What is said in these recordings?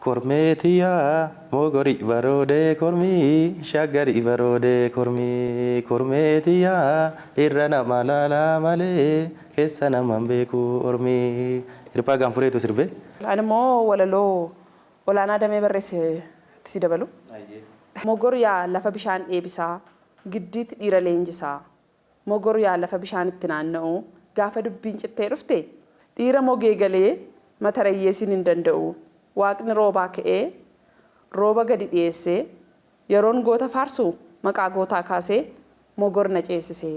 Kormee tiyyaa mogori baroodee kormii shaggari baroodee kormii kormee tiyyaa irra nama laalaa malee keessa nama hin beeku ormii. Hirphaa Gaanfureetu sirbe. Ani immoo walaloo Olaanaa Damee barreesse itti si dabalu. Mogor yaa lafa bishaan dheebisaa, giddiitti dhiira leenjisaa. Mogor yaa lafa bishaan itti naanna'u, gaafa dubbiin cittee dhufte, dhiira mogee galee matarayyeesiin hin danda'u. Waaqni roobaa ka'ee, rooba gadi dhiyeessee, yeroon goota faarsu maqaa gootaa kaasee, Mogor na ceesise.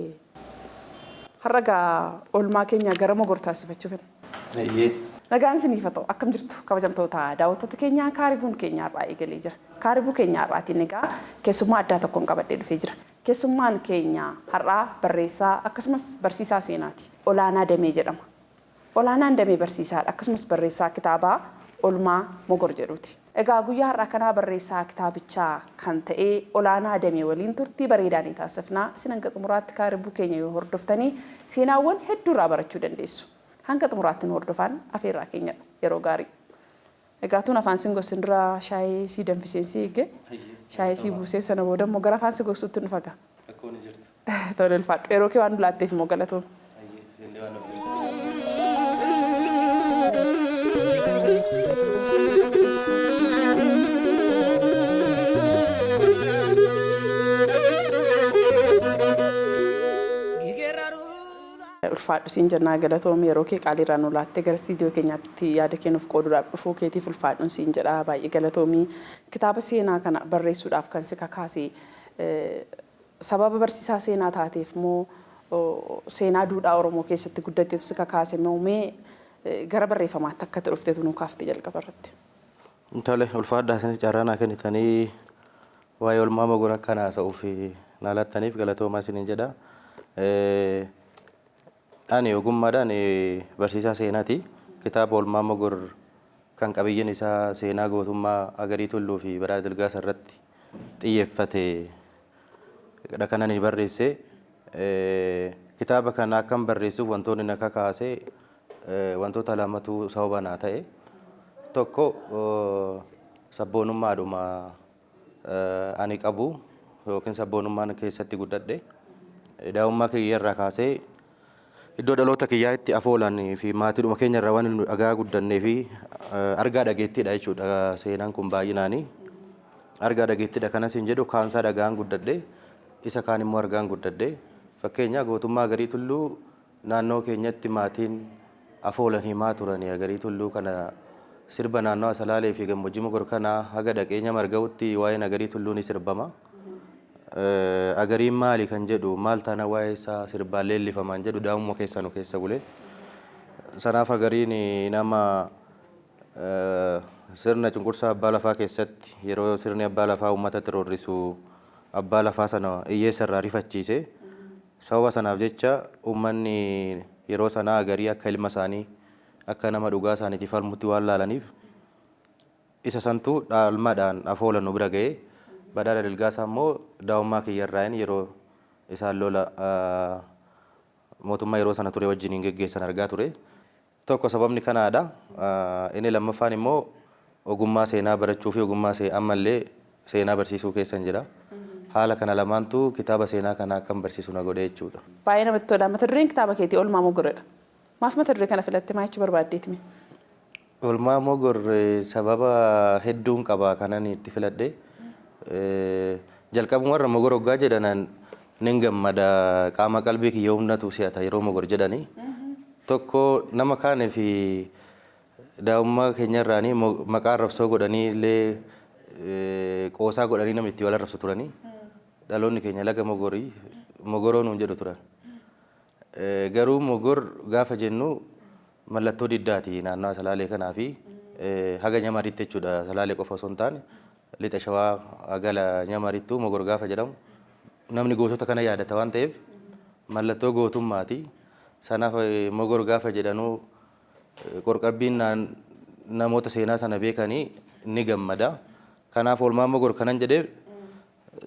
Har'a egaa oolmaa keenya gara Mogor taasifachuu fedha. Nagaan isiniif haa ta'u. Akkam jirtu kabajamtoota daawwattoota keenyaa? Kaaribuun keenya har'aa eegalee jira. Kaaribuu keenya har'aatiin egaa keessummaa addaa tokkoon qabadhee dhufee jira. Keessummaan keenya har'aa barreessaa akkasumas barsiisaa seenaati. Olaanaa Damee jedhama. Olaanaan Damee barsiisaadha akkasumas barreessaa kitaabaa Olmaa Mogor jedhuuti. Egaa guyyaa har'aa kanaa barreessaa kitaabichaa kan ta'e Olaanaa Damee waliin turtii bareedaa ni taasifna. Isin hanga xumuraatti kaaribuu keenya yoo hordoftanii seenaawwan hedduu irraa barachuu dandeessu. Hanga xumuraatti nu hordofaan afeerraa keenyadha. Yeroo gaarii. Egaa tuun afaan sin gossin dura shaayii sii danfiseen si eege. Shaayii sii buusee sana booda immoo gara afaan si gossuutti dhufa gaa. Rakkoon hin jirtu. Tole, ulfaadhu. Yeroo kee waan nu laatteef immoo galatoomi. Hayyee, isinillee waan nu affeertaniif. Ulfaadhu siin jennaa, galatoomi. Yeroo kee qaaliirraa nu laattee gara istiidiyoo keenyaatti yaada kee nuuf qooduudhaaf dhufuu keetiif ulfaadhuun siin jedha, baay'ee galatoomi. Kitaaba seenaa kana barreessuudhaaf kan si kakaase sababa barsiisaa seenaa taateef moo seenaa duudhaa Oromoo keessatti guddatteetu si kakaase moo? Mee gara barreeffamaatti akka itti dhufteetu nuu kaafte jalqaba irratti. Tole, ulfaadhaa. Isinis carraa naa kennitanii waa'ee Olmaa Mogor akkan haasa'uuf naa laattaniif galatoomaa isiniin jedha. Ani ogummaadhaan barsiisaa seenaati. Kitaaba Olmaa Mogor kan qabiyyeen isaa seenaa gootummaa Agarii Tulluu fi Badhaadha Dilgaasa irratti xiyyeeffate dha kan ani barreesse. Kitaaba kana akkan barreessuuf wantoonni na kakaase wantoota lamatu sababa naa ta'e. Tokko sabboonummaadhuma ani qabu yookiin sabboonummaan keessatti guddadhe. Daa'imummaa kiyya irraa kaasee iddoo dhaloota kiyyaatti afoolaan fi maatiidhuma keenya irraa waan nu dhagaa guddannee fi argaa dhageettiidha jechuudha seenaan kun baay'inaani. Argaa dhageettiidha kanas hin jedhu, kaansaa dhagaan guddadhe, isa kaan immoo argaan guddadhe. Fakkeenya gootummaa Agarii Tulluu naannoo keenyatti maatiin afoolan himaa turani. Agarii Tulluu kana sirba naannoo Salaalee fi gammoojjii Mogor kanaa haga dhaqee nyama arga'utti waa'een Agarii Tulluu ni sirbama. Agariin maali kan jedhu, maal taana waa'ee isaa sirbaan leellifamaan jedhu daa'imummaa keessaa nu keessa bule. Sanaaf Agariin nama sirna cunqursaa abbaa lafaa keessatti yeroo sirni abbaa lafaa uummatatti roorrisu abbaa lafaa sana hiyyeessa irraa rifachiise. Sababa sanaaf jecha uummanni yeroo sanaa Agarii akka ilma isaanii, akka nama dhugaa isaaniitiif falmutti waan laalaniif isa santu dhaalmaadhaan afoola nu bira ga'e. Badhaadha Dilgaasaa immoo daa'ummaa kiyya irraayin yeroo isaan lola mootummaa yeroo sana ture wajjiniin geggeessan argaa ture. Tokko sababni kanaadha. Inni lammaffaan immoo ogummaa seenaa barachuu fi ogummaa ammallee seenaa barsiisuu keessan jira. Haala kana lamaantu kitaaba seenaa kana akkan barsiisu na godhe jechuudha. Baay'ee namatti tola. Mata dureen kitaaba keetii Olmaa Mogoridha. Maaf mata duree kana filatte? Maal jechuu barbaaddeeti mee? Olmaa Mogor sababa hedduun qaba kanan itti filadhe. Jalqabumarra Mogor hoggaa jedhanan nin gammada, qaama qalbii kiyya humnatu si'ata yeroo Mogor jedhani. Tokko nama kaane fi daa'ummaa keenyarraanii maqaa arrabsoo godhanii illee qoosaa godhanii namni itti wal arrabsu turanii. Dhaloonni keenya laga Mogorii Mogoroo nuun jedhu turan. Garuu Mogor gaafa jennu mallattoo diddaati naannawaa Salaalee kanaa fi haga Nyamaritti jechuudha. Salaalee qofa osoo hin taane lixa Shawaa haga Nyamarittuu Mogor gaafa jedhamu namni gootota kana yaadata waan ta'eef mallattoo gootummaati. Sanaaf Mogor gaafa jedhanuu qorqabbiin namoota seenaa sana beekanii ni gammada. Kanaaf Oolmaa Mogor kanan jedheef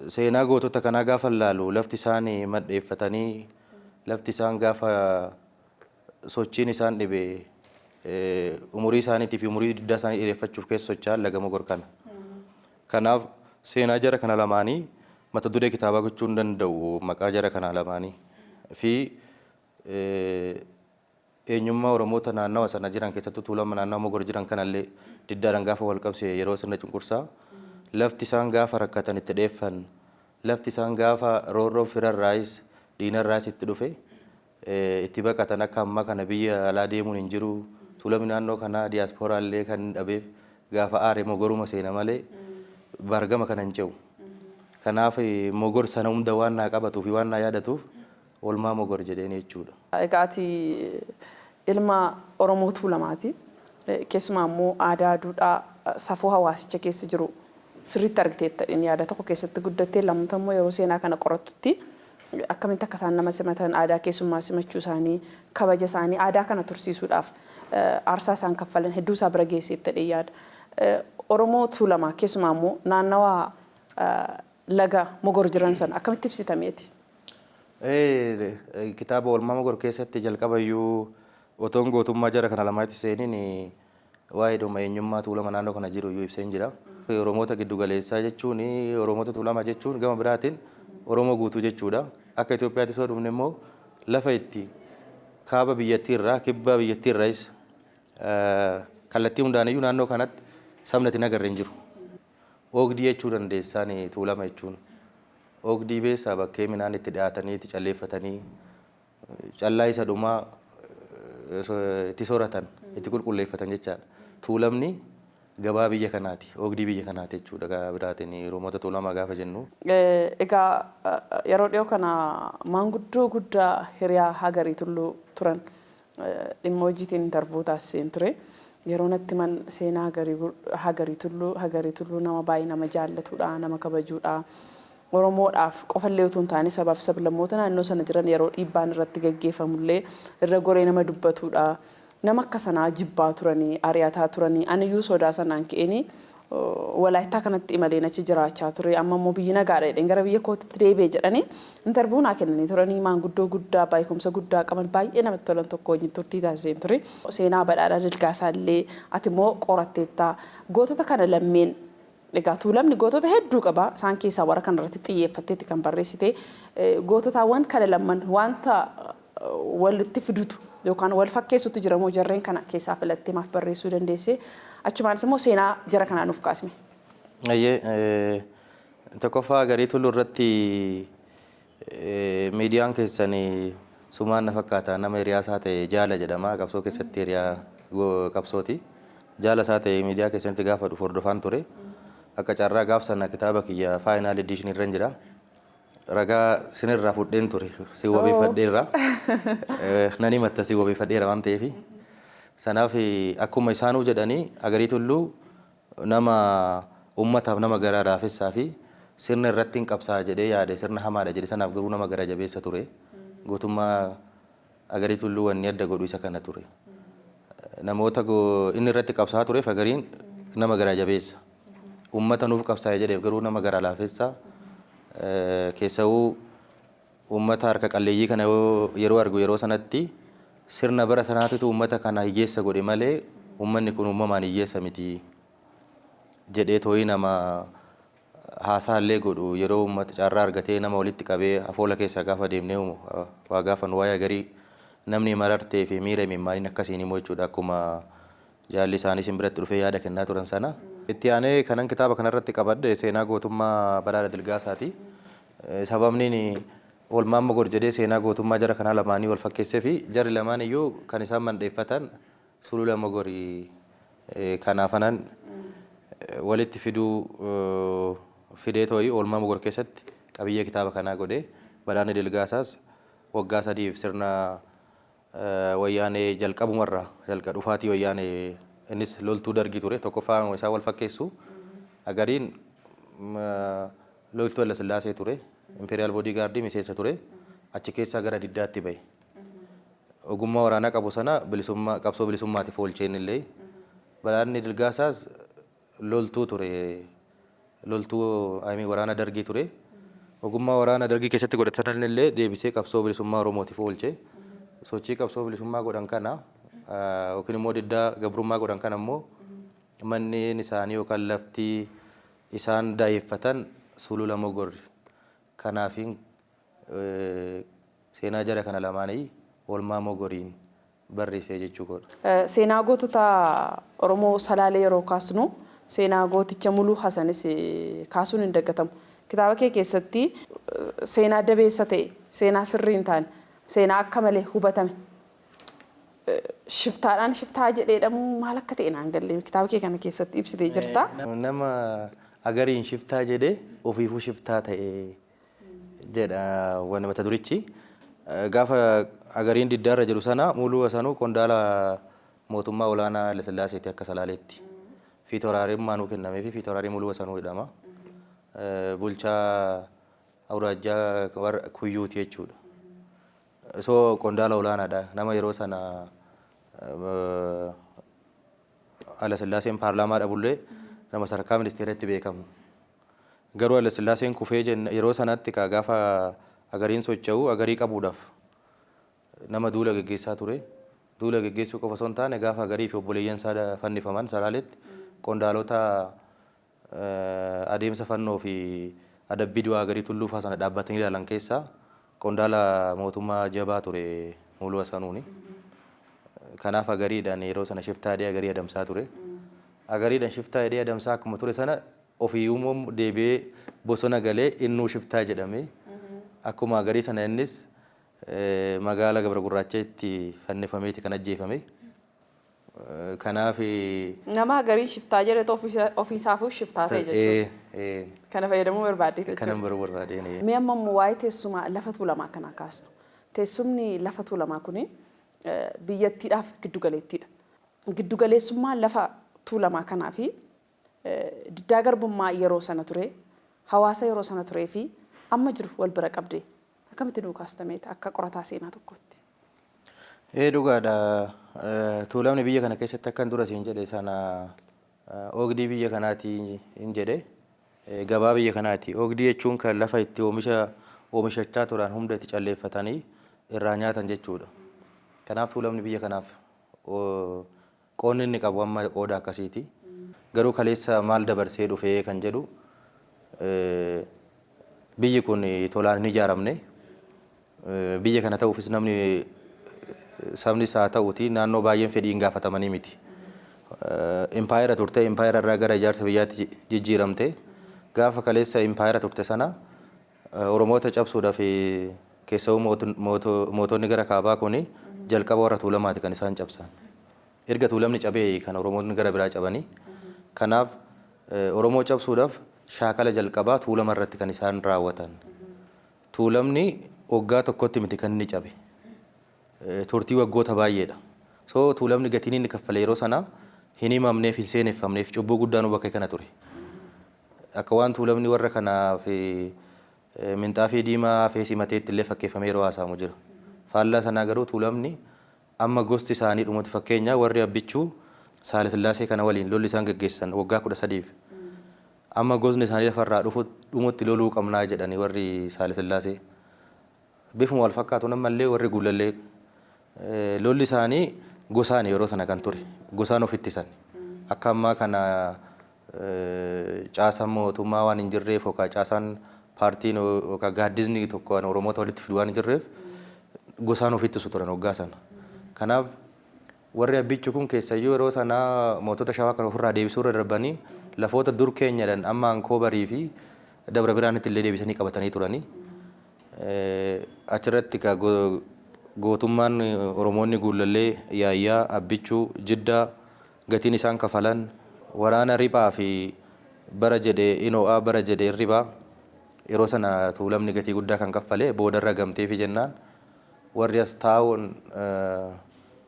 seenaa gootota kanaa gaafa laalu lafti isaan madheeffatanii, lafti isaan gaafa sochiin isaan dhibe umurii isaaniitii fi umurii diddaa isaanii dheereffachuuf keessa socho'an laga Mogor kana. Kanaaf seenaa jara kana lamaanii mata duree kitaabaa gochuu hin danda'u, maqaa jara kana lamaanii fi eenyummaa Oromoota naannawa sana jiran, keessattuu Tuulama naannawa Mogor jiran kanallee diddaadhaan gaafa wal qabse, yeroo sirna cunqursaa lafti isaan gaafa rakkatan itti dheeffan, lafti isaan gaafa roorroo firarraayis diinarraayis itti dhufe itti baqatan. Akka ammaa kana biyya alaa deemuun hin jiru. Tuulamni naannoo kanaa diyaasporaallee kan dhabeef gaafa aare Mogoruma seena malee bargama kana hin ce'u. Kanaaf Mogor sana hunda waan naa qabatuu fi waan naa yaadatuuf oolmaa Mogor jedheen jechuudha. Egaa ati ilma Oromoo Tuulamaati. Keessumaa immoo aadaa, duudhaa, safuu hawaasicha keessa jiru sirriitti argiteetta. Inni yaada tokko keessatti guddattee, lammata immoo yeroo seenaa kana qorattutti akkamitti akka isaan nama simatan, aadaa keessummaa simachuu isaanii, kabaja isaanii, aadaa kana tursiisuudhaaf aarsaa isaan kaffalan hedduu isaa bira geesseetta yaada. Oromoo Tuulamaa, keessumaa immoo naannawaa laga Mogor jiran sana akkamitti ibsitameeti? Kitaaba Oolmaa Mogor keessatti jalqabayyuu otoon gootummaa jara kana lamaatti seeniin waa'ee dhuma eenyummaa Tuulama naannoo kana jiru iyyuu ibseen jira. Oromoota giddu galeessaa jechuun, Oromoota Tuulama jechuun gama biraatiin Oromoo guutuu jechuudha. Akka Itoophiyaatti soo dhufne immoo lafa itti kaaba biyyattii irraa, kibba biyyattii irraas, kallattii hundaaniyyuu naannoo kanatti sabni ati nagarre hin jiru. Oogdii jechuu dandeessaan Tuulama jechuun. Oogdii beessaa bakkee midhaan itti dhiyaatanii itti calleeffatanii callaa isa dhumaa itti sooratan, itti qulqulleeffatan jechaadha. Tuulamni gabaa biyya kanaati, oogdii biyya kanaati jechuudha gabaa biraatiin Oromoota Tuulamaa gaafa jennu. Egaa yeroo dhiyoo kana maanguddoo guddaa hiriyaa Hagarii Tulluu turan dhimma hojiitiin interview taasiseen ture. Yeroo natti man seenaa Hagarii Tulluu, Hagarii Tulluu nama baay'ee nama jaallatudha, nama kabajuudha. Oromoodhaaf qofallee utuu hin taane sabaaf sablammoota naannoo sana jiran yeroo dhiibbaan irratti gaggeeffamullee irra goree nama dubbatudha. Nama akka sanaa jibbaa turanii, ari'ataa turanii, aniyyuu sodaa sanaan ka'eenii Walaayittaa kanatti imaleen achi jiraachaa ture. Amma immoo biyyi nagaadha jedheen gara biyya kootitti deebi'e jedhanii interview naa kennanii turanii. Maanguddoo guddaa beekumsa guddaa qaban, baay'ee namatti tolan tokko wajjin turtii taasiseen ture. Seenaa Badhaadhaa Dilgaasaa illee ati immoo qoratteetta. Gootota kana lammeen, egaa Tuulamni gootota hedduu qaba. Isaan keessaa warra kana irratti xiyyeeffatteetti kan barreessite. Goototaawwan kana lamman wanta walitti fidutu yookaan wal fakkeessutu jira moo jarreen kana keessaa filattee maaf barreessuu dandeesse? Achumaanis immoo seenaa jara kanaa nuuf kaasme. Ayyee, tokkoffaa Hagarii Tulluu irratti miidiyaan keessan sumaan na fakkaata, nama hiriyaa isaa ta'e Jaala jedhama, qabsoo keessatti hiriyaa qabsooti. Jaala isaa ta'e miidiyaa keessanitti gaafa dhufu hordofaan ture. Akka carraa gaaf sana kitaaba kiyya final edition irra jira. Ragaa sinirraa fudheen ture, si wabeeffadheerra. Nan himatta, si wabeeffadheera waan ta'eef. Sanaaf akkuma isaanuu jedhanii Hagarii Tulluu nama uummataaf nama gara laafessaa fi sirna irratti hin qabsaa jedhee yaade, sirna hamaadha jedhe sanaaf garuu nama gara jabeessa ture. Gootummaa Hagarii Tulluu wanni adda godhu isa kana ture. Namoota inni irratti qabsaa tureef Hagariin nama gara jabeessa. Uummata nuuf qabsaa'e jedheef garuu nama gara laafessa. Keessawuu uummata harka qalleeyyii kana yeroo argu, yeroo sanatti sirna bara sanaatitu uummata kana hiyyeessa godhe malee uummanni kun uumamaan hiyyeessa miti jedhee too'ii nama haasaa illee godhu, yeroo uummata carraa argatee nama walitti qabee afoola keessa gaafa deemnee waa gaafa nu waa'ee Hagarii namni marartee fi miira imimmaaniin akkasiin himu jechuudha, akkuma jaalli isaanii isin biratti dhufee yaada kennaa turan sana. Itti aanee kanan kitaaba kanarratti qabadhe seenaa gootummaa Badhaadha Dilgaasaati. Sababni Oolmaan Mogor jedhee seenaa gootummaa jara kanaa lamaanii wal fakkeessee fi jarri lamaan iyyuu kan isaan mandheeffatan sulula Mogorii, kanaafanan walitti fiduu fidee too'ii Oolmaa Mogor keessatti qabiyyee kitaaba kanaa godhee. Badhaadhni Dilgaasaas waggaa 3f sirna Wayyaanee jalqabumarraa jalqa dhufaatii Wayyaanee innis loltuu Dargii ture. Tokkoffaa isaan wal fakkeessu, Hagariin loltuu Hayilasillaasee ture, Imperial Bodyguard miseensa ture, achi keessaa gara diddaatti bahe. Ogummaa waraanaa qabu sana bilisummaa, qabsoo bilisummaatiif oolcheen illee. Badhaadhni Dilgaasaas loltuu ture, loltuu waraana Dargii ture. Ogummaa waraana Dargii keessatti godhatan illee deebisee qabsoo bilisummaa Oromootiif oolche. Sochii qabsoo bilisummaa godhan kana yookiin immoo diddaa gabrummaa godhan kana immoo manneen isaanii yookaan lafti isaan daa'effatan Sulula Mogorri. Kanaafin seenaa jara kana lamaanii oolmaa Mogoriin barreessee jechuu koodha. Seenaa gootota Oromoo Salaalee yeroo kaasnu seenaa gooticha Muluu Hasanis kaasuun hin daggatamu. Kitaaba kee keessatti seenaa dabeessa ta'e, seenaa sirrii hin taane, seenaa akka malee hubatame shiftaadhaan shiftaa jedheedhamu maal akka ta'e naan galle kitaaba kee kana keessatti ibsitee jirta. Nama agariin shiftaa jedhee ofiifuu shiftaa ta'e jedha wanni mata durichi. Gaafa agariin diddaarra jiru sana Muluu Hasanuu qondaala mootummaa olaanaa Haile Sillaaseeti akka Salaaleetti. Fiitoraariin maanuu kennamee fi Fiitoraarii Muluu Hasanuu jedhama. Bulchaa awuraajjaa Kuyyuuti jechuudha. So qondaala olaanaadha. Nama yeroo sana Haile Sillaaseen paarlaamaa dhabullee nama sadarkaa ministeeratti beekamu. Garuu Haile Sillaaseen kufee yeroo sanatti gaafa agariin socho'u agarii qabuudhaaf nama duula geggeessaa ture. Duula geggeessuu qofa osoo hin taane gaafa agarii fi obboleeyyan isaa fannifaman Salaaletti qondaalota adeemsa fannoo fi adabbii du'aa Agarii Tulluu fa'aa sana dhaabbatanii ilaalan keessaa qondaala mootummaa jabaa ture Muluu Hasanuuni. Kanaaf agariidhaan yeroo sana shiftaa jedhee agarii adamsaa ture. Agariidhaan shiftaa jedhee adamsaa akkuma ture sana ofiiyyuu deebi'ee bosona galee innuu shiftaa jedhame. Akkuma agarii sana innis magaala Gabra Gurraachaatti fannifameeti kan ajjeefame. Kanaaf Nama agariin shiftaa jedhetu ofiisaafuu shiftaa ta'e jechuudha. Kana fayyadamuu barbaadde jechuudha. Kanan baruu barbaadeen. Mee amma immoo waa'ee teessuma lafa Tuulamaa kanaa kaasnu. Teessumni lafa Tuulamaa kuni biyyattiidhaaf giddu galeettiidha. Giddu galeessummaa lafa Tuulamaa kanaa fi diddaa garbummaa yeroo sana ture, hawaasa yeroo sana turee fi amma jiru wal bira qabdee akkamitti nuu kaastameeta akka qorataa seenaa tokkotti? Ee dhugaadha. Tuulamni biyya kana keessatti akkan dura siin jedhe sana oogdii biyya kanaati hin jedhe gabaa biyya kanaati. Oogdii jechuun kan lafa itti oomisha oomishachaa turan hunda itti calleeffatanii irraa nyaatan jechuudha. Kanaaf tuulamni biyya kanaaf qoodni inni qabu amma qooda akkasiiti. Garuu kaleessa maal dabarsee dhufee kan jedhu biyyi kun tolaan hin ijaaramne. Biyya kana ta'uufis namni sabnis haa ta'uuti naannoo baay'een fedhiin gaafatamanii miti. Impaayera turte, impaayera irraa gara ijaarsa biyyaatti jijjiiramte. Gaafa kaleessa impaayera turte sana Oromoota cabsuudhaaf keessawuu mootonni gara kaabaa kun jalqaba warra Tuulamaati kan isaan cabsan. Erga Tuulamni cabee kan Oromoonni gara biraa cabanii. Kanaaf Oromoo cabsuudhaaf shaakala jalqabaa Tuulama irratti kan isaan raawwatan. Tuulamni waggaa tokkotti miti kan inni cabe. Turtii waggoota baay'eedha. So Tuulamni gatiin inni kaffale yeroo sana hin himamneef, hin seeneffamneef, cubbuu guddaa nu bakka kana ture. Akka waan Tuulamni warra kanaaf minxaafii diimaa feesii mateetti illee fakkeeffamee yeroo haasa'amu jira. Faallaa sanaa garuu Tuulamni amma gosti isaanii dhumutti, fakkeenya warri Abbichuu Saale Sillaasee kana waliin lolli isaan geggeessan waggaa 13f amma gosni isaanii lafarraa dhumutti loluu qabnaa jedhanii warri Saale Sillaasee. Bifuma wal fakkaatuun ammallee warri Guulallee lolli isaanii gosaan yeroo sana kan ture, gosaan of ittisan. Akka ammaa kana caasaan mootummaa waan hin jirreef yookaan caasaan paartiin yookaan gaaddisni tokko kan Oromoota walitti fidu waan hin jirreef gosaan of ittisu turan waggaa sana. Kanaaf warri Abbichuu kun keessayyuu yeroo sana mootota Shawaa kan ofirraa deebisuu irra darbanii lafoota dur keenyadhaan amma Ankoobarii fi Dabra Biraanitti illee deebisanii qabatanii turanii. Achirratti gootummaan Oromoonni Guullallee, Yaayyaa, Abbichuu, Jiddaa gatiin isaan kafalan waraana riphaa fi bara jedhe inoo'aa bara jedhe hirribaa yeroo sana Tuulamni gatii guddaa kan kaffale boodarra gamteefi jennaan warri as taa'uun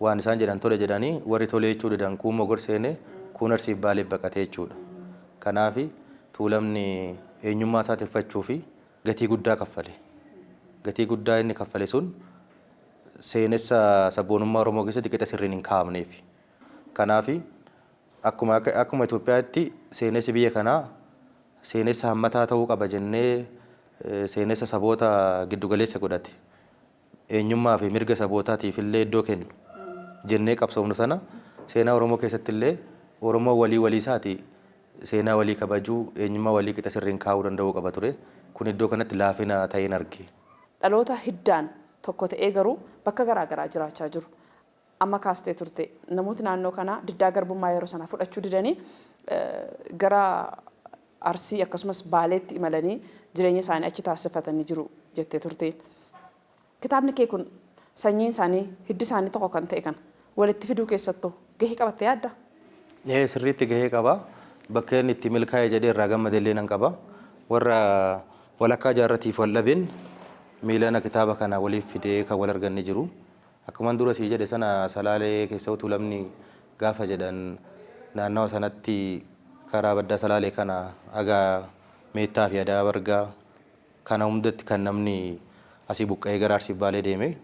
waan isaan jedhan tole jedhanii warri tole jechuu didan kuun Mogor seene, kuun Arsiif Baaleef baqatee jechuudha. Kanaaf Tuulamni eenyummaa isaa tiffachuu fi gatii guddaa kaffale. Gatii guddaa inni kaffale sun seenessa sabboonummaa Oromoo keessatti qixa sirriin hin kaa'amneef. Kanaaf akkuma Itoophiyaatti seenessi biyya kanaa seenessa hammataa ta'uu qaba jennee seenessa saboota giddugaleessa godhate, eenyummaa fi mirga sabootaatiif illee iddoo kennu, jennee qabsoofnu sana seenaa Oromoo keessatti illee Oromoo walii walii isaati seenaa walii kabajuu, eenyummaa walii qixa sirriin kaa'uu danda'uu qaba ture. Kun iddoo kanatti laafina ta'een arge. Dhaloota hiddaan tokko ta'ee garuu bakka garaa garaa jiraachaa jiru. Amma kaastee turte, namooti naannoo kanaa diddaa garbummaa yeroo sana fudhachuu didanii gara Arsii akkasumas Baaleetti imalanii jireenya isaanii achi taasifatanii jiru jettee turte. Kitaabni kee kun sanyiin isaanii, hiddi isaanii tokko kan ta'e kana walitti fiduu keessattuu gahee qabattee yaadda? Ee, sirriitti gahee qaba. Bakka inni itti milkaa'e jedhee irraa gammade illee nan qaba. Warra walakkaa jaarratiif wal dhabeen miilana kitaaba kana waliif fidee kan wal arganne jiru. Akkuman dura sii jedhe sana, Salaalee keessa Tuulamni gaafa jedhan naannawa sanatti karaa baddaa Salaalee kana haga Meettaa fi Adaa Bargaa kana hundatti kan namni asii buqqa'ee gara Arsii Baalee deeme.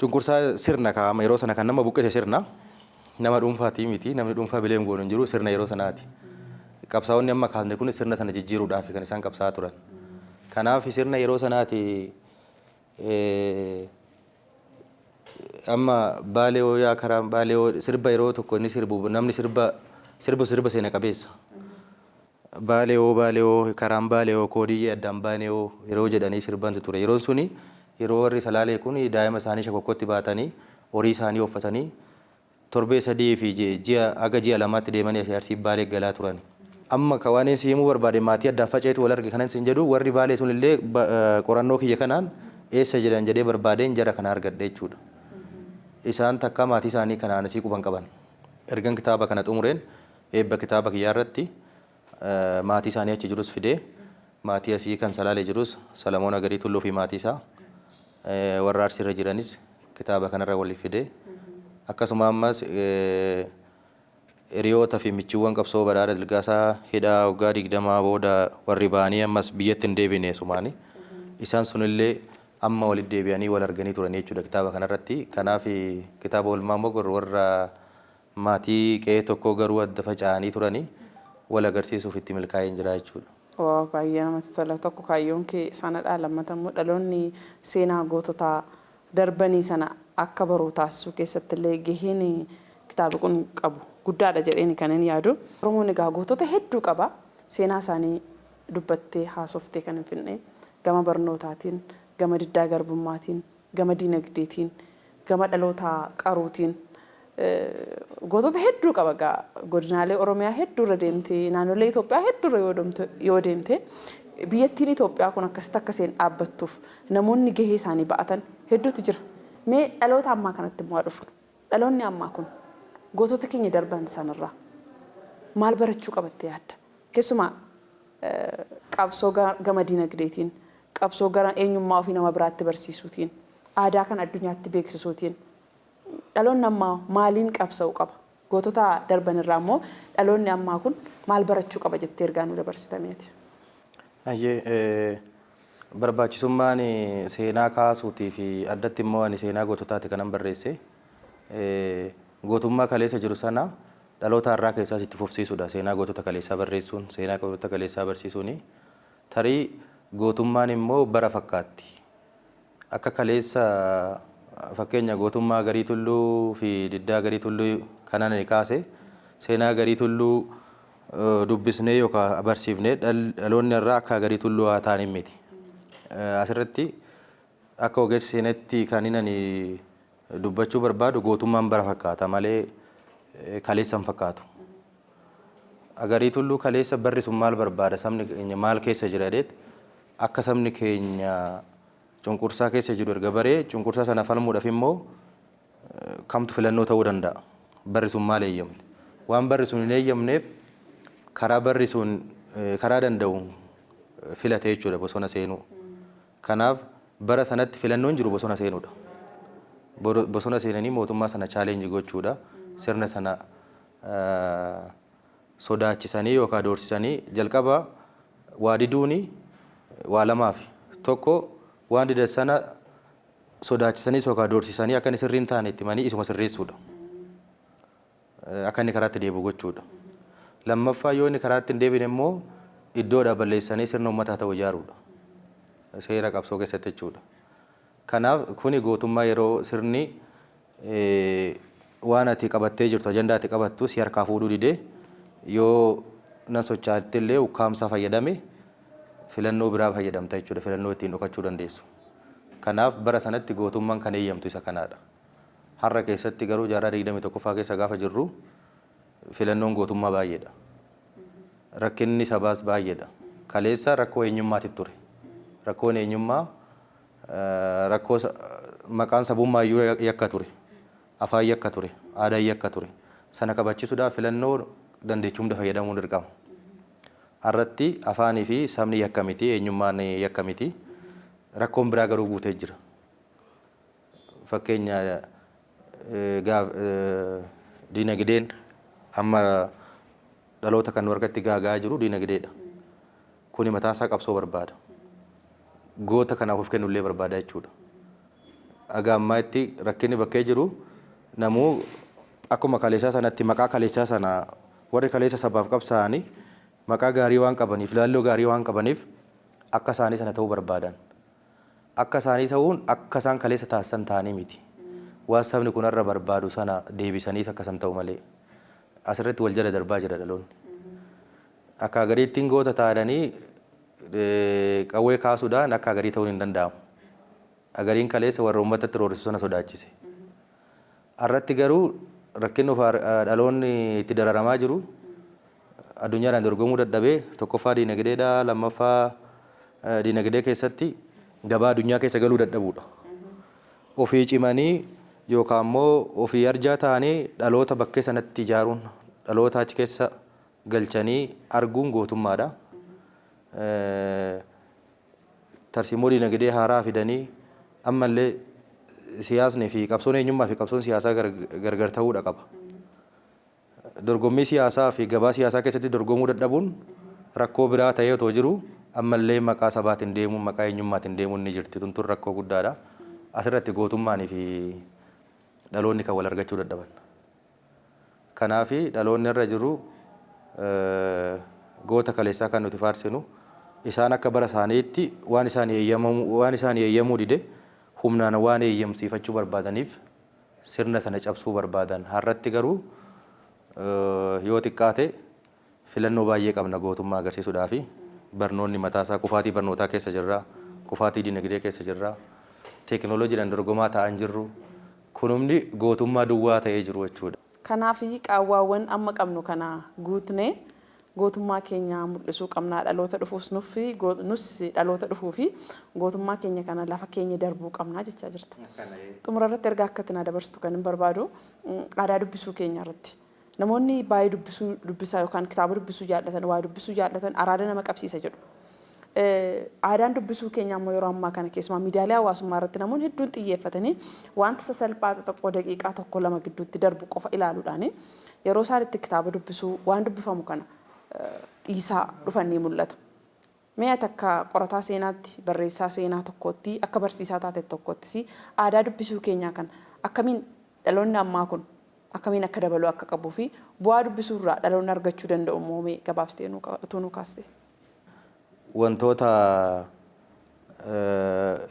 Cunqursaa sirna kaa'ama yeroo sana kan nama buqqise sirna, nama dhuunfaatii miti. Namni dhuunfaa bileem goonu hin jiru, sirna yeroo sanaati. Qabsaa'onni amma kaasne kun sirna sana jijjiiruudhaaf kan isaan qabsaa'aa turan. Kanaaf sirna yeroo sanaati. Amma Baalee yaa karaan Baalee sirba yeroo tokko inni sirbu, namni sirba sirbu sirba seena qabeessa. Baalee hoo, Baalee hoo, karaan Baalee hoo, koodiyyee addaan baanee hoo yeroo jedhanii sirbantu ture. Yeroon suni yeroo warri Salaalee kun daa'ima isaanii shakokkotti baatanii, horii isaanii uffatanii, torbee 3 fi ji'a haga ji'a 2tti deemanii asii Arsii Baalee galaa turan. Amma ka waan si himuu barbaade, maatii addaan faca'etu wal arge kanan sin jedhu, warri Baalee sun illee qorannoo kiyya kanaan eessa jedhan jedhee barbaadeen jara kana argadhe jechuudha. Isaan takka maatii isaanii kanaan asii quban qaban. Ergan kitaaba kana xumureen eebba kitaaba kiyyaa irratti maatii isaanii achi jirus fidee, maatii asii kan Salaalee jirus, Salamoon Agarii Tulluu fi maatii isaa, warra Arsiirra jiranis kitaaba kanarra waliif fidee, akkasuma ammas hiriyoota fi michiiwwan qabsoo Badhaadha Dilgaasaa hidhaa waggaa 20 booda warri ba'anii ammas biyyatti hin deebine sumaani. Isaan sunillee amma walitti deebi'anii wal arganii turanii jechuudha kitaaba kanarratti. Kanaaf kitaaba Oolmaa Mogor warra maatii qe'ee tokkoo garuu adda faca'anii turanii wal agarsiisuuf itti milkaa'ee jira jechuudha. Waa baay'ee namatti tola. Tokko kaayyoon kee sanadha. Lammata immoo dhaloonni seenaa goototaa darbanii sana akka baru taasisuu keessatti illee gaheen kitaabni kun qabu guddaadha jedheen kan inni yaadu. Oromoon egaa gootota hedduu qaba. Seenaa isaanii dubbattee haasoftee kan hin finne, gama barnootaatiin, gama diddaa garbummaatiin, gama diinagdeetiin, gama dhaloota qaruutiin gootota hedduu qaba. Egaa godinaalee Oromiyaa hedduurra deemtee, naannolee Itoophiyaa hedduurra yoo deemte, biyyattiin Itoophiyaa kun akkasitti akka isheen dhaabbattuuf namoonni gahee isaanii ba'atan hedduutu jira. Mee dhaloota ammaa kanatti immoo dhufnu. Dhaloonni ammaa kun gootota keenya darban sanarraa maal barachuu qabattee yaadda? Keessumaa qabsoo gama diinagdeetiin, qabsoo gara eenyummaa ofii nama biraatti barsiisuutiin, aadaa kan addunyaatti beeksisuutiin dhaloonni ammaa maaliin qabsa'uu qaba? Gootota darban irraa immoo dhaloonni ammaa kun maal barachuu qaba jettee ergaa nu dabarsitameeti? Ayyee, barbaachisummaan seenaa kaasuutii fi addatti immoo ani seenaa goototaati kanan barreesse. Gootummaa kaleessa jiru sana dhaloota har'aa keessaas itti fufsiisuudha. Seenaa gootota kaleessaa barreessuun, seenaa gootota kaleessaa barsiisuuni. Tarii gootummaan immoo bara fakkaatti. Akka kaleessa, fakkeenya gootummaa Garii Tulluu fi diddaa Garii Tulluu kanan ani kaase, seenaa Garii Tulluu dubbisnee yookaan barsiifnee dhaloonni irraa akka Garii Tulluu haa ta'an miti. Asirratti akka ogeessa seenatti kan inni ani dubbachuu barbaadu, gootummaan bara fakkaata malee kaleessa hin fakkaatu. Garii Tulluu kaleessa barri sun maal barbaada, sabni keenya maal keessa jira jedheet, akka sabni keenya cunqursaa keessa jiru erga baree, cunqursaa sana falmuudhaaf immoo kamtu filannoo ta'uu danda'a? Barri sun maal eeyyamte? Waan barri sun hin eeyyamneef karaa barri sun karaa danda'u filate jechuudha, bosona seenuu. Kanaaf bara sanatti filannoon jiru bosona seenuudha. Bosona seenanii mootummaa sana challenge gochuudha. Sirna sana sodaachisanii yookaan doorsisanii, jalqaba waa diduuni waa lamaafi. Tokko, waan didan sana sodaachisanii yookaan doorsisanii akka inni sirrii hin taane itti himanii isuma sirreessuudha. Akka inni karaatti deebi'u gochuudha. Lammaffaa, yoo inni karaatti hin deebine immoo iddoodhaa balleessanii sirna uummataa ta'u ijaaruudha. Seera qabsoo keessatti jechuudha. Kanaaf kuni gootummaa yeroo sirni waan ati qabattee jirtu, ajandaa ati qabattu si harkaa fuudhuu didee, yoo nan sochaatti illee ukkaamsaa fayyadame, filannoo biraa fayyadamta jechuudha, filannoo ittiin dhokachuu dandeessu. Kanaaf bara sanatti gootummaan kan eeyyamtu isa kanaadha. Har'a keessatti garuu jaarraa 21ffaa keessa gaafa jirru filannoon gootummaa baay'eedha. Rakkinni sabaas baay'eedha. Kaleessa rakkoo eenyummaati ture. Rakkoon eenyummaa, rakkoo maqaan sabummaa iyyuu yakka ture. Afaan yakka ture. Aadaan yakka ture. Sana kabachiisuudhaaf filannoo dandeettii hunda fayyadamuun dirqama. Har'atti afaanii fi sabni yakka miti, eenyummaan yakka miti. Rakkoon biraa garuu guutee jira. Fakkeenya, diinagdeen amma dhaloota kan nu harkatti gaagaa jiru diinagdeedha. Kuni mataan isaa qabsoo barbaada. Goota kanaaf of kennullee barbaada jechuudha. Aga ammaatti rakkinni bakkee jiru, namuu akkuma kaleessaa sanatti maqaa kaleessaa sana, warri kaleessa sabaaf qabsaa'anii maqaa gaarii waan qabaniif, laalloo gaarii waan qabaniif, akka isaanii sana ta'uu barbaadan. Akka isaanii ta'uun akka isaan kaleessa taasisan ta'anii miti. Waan sabni kun irra barbaadu sana deebisanii akka san ta'u malee. Asirratti wal jala darbaa jira dhaloonni. Akka gadiittiin goota taa'anii qawwee kaasuudhaan akka agarii ta'uun hin danda'amu. Agariin kaleessa warra uummatatti roorrisu sana sodaachise. Har'atti garuu rakkinni dhaloonni itti dararamaa jiru, addunyaadhaan dorgomuu dadhabee, tokkoffaa diinagdeedha, lammaffaa diinagdee keessatti gabaa addunyaa keessa galuu dadhabuudha. Ofii cimanii yookaan immoo ofii arjaa ta'anii dhaloota bakkee sanatti ijaaruun, dhaloota achi keessa galchanii arguun gootummaadha. Tarsiimoo diinagdee haaraa fidanii, ammallee siyaasni fi qabsoon eenyummaa fi qabsoon siyaasaa gargar ta'uudha qaba. Dorgommii siyaasaa fi gabaa siyaasaa keessatti dorgomuu dadhabuun rakkoo biraa ta'ee otoo jiru, ammallee maqaa sabaatiin deemuun, maqaa eenyummaatiin deemuun ni jirti. Tun rakkoo guddaadha. Asirratti gootummaanii fi dhaloonni kan wal argachuu dadhaban. Kanaaf dhaloonni irra jiru goota kaleessaa kan nuti faarsinu, isaan akka bara isaaniitti waan isaan eeyyamuu dide humnaan waan eeyyamsiifachuu barbaadaniif sirna sana cabsuu barbaadan. Har'atti garuu yoo xiqqaate filannoo baay'ee qabna gootummaa agarsiisuudhaafi. Barnoonni mataasaa kufaatii barnootaa keessa jirra, kufaatii dinagdee keessa jirra, teekinooloojiidhaan dorgomaa ta'an jirru. Kunumni gootummaa duwwaa ta'ee jiru jechuudha. Kanaaf qaawwaawwan amma qabnu kana guutnee gootummaa keenya mul'isuu qabnaa, dhaloota dhufuus nus dhaloota dhufuu fi gootummaa keenya kana lafa keenya darbuu qabnaa jechaa jirta. Xumura irratti ergaa akka itti na dabarsitu kan hin barbaadu aadaa dubbisuu keenya irratti. Namoonni baay'ee dubbisuu dubbisaa yookaan kitaaba dubbisuu jaallatan, waa dubbisuu jaallatan, araada nama qabsiisa jedhu. Aadaan dubbisuu keenya ammoo yeroo ammaa kana keessumaa miidiyaalee hawaasummaa irratti namoonni hedduun xiyyeeffatanii wanta sasalphaa xixiqqoo daqiiqaa 1, 2 gidduutti darbu qofa ilaaluudhaan yeroo isaan itti kitaaba dubbisuu, waan dubbifamu kana dhiisaa dhufan ni mul'ata. Mee ati akka qorataa seenaatti, barreessaa seenaa tokkootti, akka barsiisaa taate tokkoottis, aadaa dubbisuu keenyaa kana akkamiin dhaloonni ammaa kun akkamiin akka dabaluu akka qabuu fi bu'aa dubbisuu irraa dhaloonni argachuu danda'u immoo mee gabaabsitee utuu nuu kaaste? Wantoota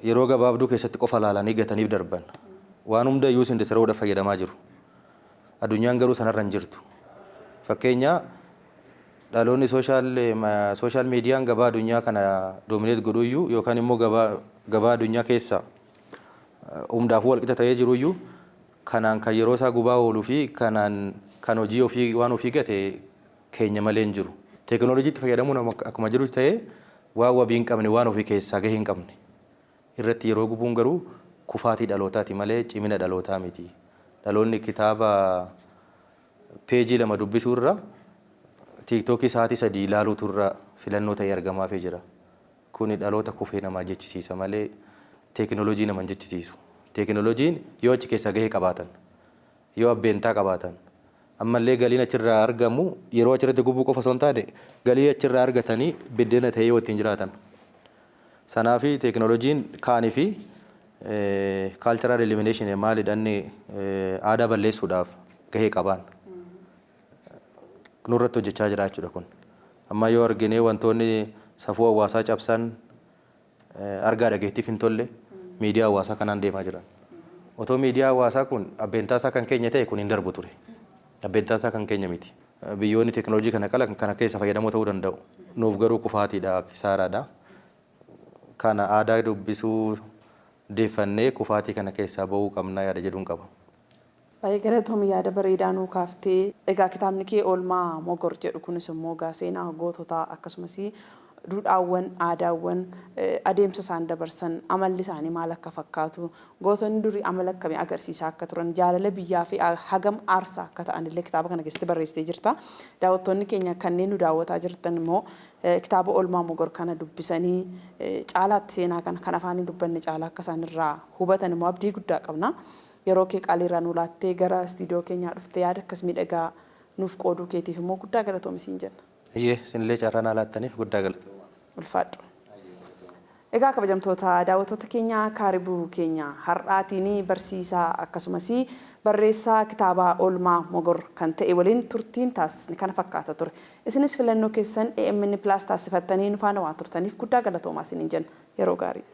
yeroo gabaabduu keessatti qofa ilaalanii gataniif darban, waan hunda iyyuu sindisaroodhaaf fayyadamaa jiru. Addunyaan garuu sanarra hin jirtu. Fakkeenya, dhaloonni social mediaan gabaa addunyaa kana dominate godhuyyuu yookaan immoo gabaa addunyaa keessa hundaafuu walqixa ta'ee jiruyyuu, kanaan kan yeroo isaa gubaa ooluu fi kanaan kan hojii ofii waan ofii gate keenya malee hin jiru. Teekinooloojiitti fayyadamuun akkuma jiru ta'ee, waan wabii hin qabne, waan ofii keessaa gahee hin qabne irratti yeroo gubuun garuu kufaatii dhalootaati malee cimina dhalootaa miti. Dhaloonni kitaaba peejii 2 dubbisuu irra TikTokii sa'aatii 3 ilaaluutu irra filannoo ta'ee argamaafii jira. Kuni dhaloota kufee namaa jechisiisa malee teekinooloojii nama hin jechisiisu. Teekinooloojiin yoo achi keessaa gahee qabaatan, yoo abbeentaa qabaatan, ammallee galiin achirraa argamu yeroo achirratti gubuu qofa osoo hin taane galii achirraa argatanii biddeena ta'ee yoo ittiin jiraatan. Sanaafi teekinooloojiin kaanii fi cultural elimination maalidha, inni aadaa balleessuudhaaf gahee qabaan. Nurratti hojjechaa jira jechuudha kun. Amma yoo argine wantoonni safuu hawaasaa cabsan, argaa dhageettiif hin tolle, miidiyaa hawaasaa kanaan deemaa jiran. Otoo miidiyaa hawaasaa kun abbeentaa isaa kan keenya ta'e kun hin darbu ture. Abbeentaa isaa kan keenya miti. Biyyoonni teekinooloojii kana qalan kana keessa fayyadamoo ta'uu danda'u. Nuuf garuu kufaatiidha, kisaaraadha. Kana aadaa dubbisuu deeffannee kufaatii kana keessaa ba'uu qabna yaada jedhuun qaba. Baay'ee galatoomi, yaada bareedaa nuu kaaftee. Egaa kitaabni kee Oolmaa Mogor jedhu kunis immoo egaa seenaa goototaa akkasumas duudhaawwan, aadaawwan, adeemsa isaan dabarsan, amalli isaanii maal akka fakkaatu, gootonni durii amala akkamii agarsiisaa akka turan, jaalala biyyaa fi hagam aarsaa akka ta'an illee kitaaba kana keessatti barreessitee jirta. Daawwattoonni keenya kanneen nu daawwataa jirtan immoo kitaaba Oolmaa Mogor kana dubbisanii caalaatti seenaa kana kan afaan hin dubbanne caalaa akka isaan irraa hubatan immoo abdii guddaa qabna. Yeroo kee qaalii irraa nuu laattee gara istiidiyoo keenyaa dhuftee yaada akkas miidhagaa nuuf qooduu keetiif immoo guddaa galatoomi siin jenna. Iyyee, isinillee carraa naa laattaniif guddaa galatooma. Ulfaadhu. Egaa kabajamtoota daawwattoota keenya, kaaribuu keenya har'aatiin barsiisaa akkasumas barreessaa kitaabaa Oolmaa Mogor kan ta'e waliin turtiin taasisne kana fakkaata ture. Isinis filannoo keessan AMN Plus taasifattanii nu faana waan turtaniif guddaa galatoomaa isiniin jenna. Yeroo gaarii.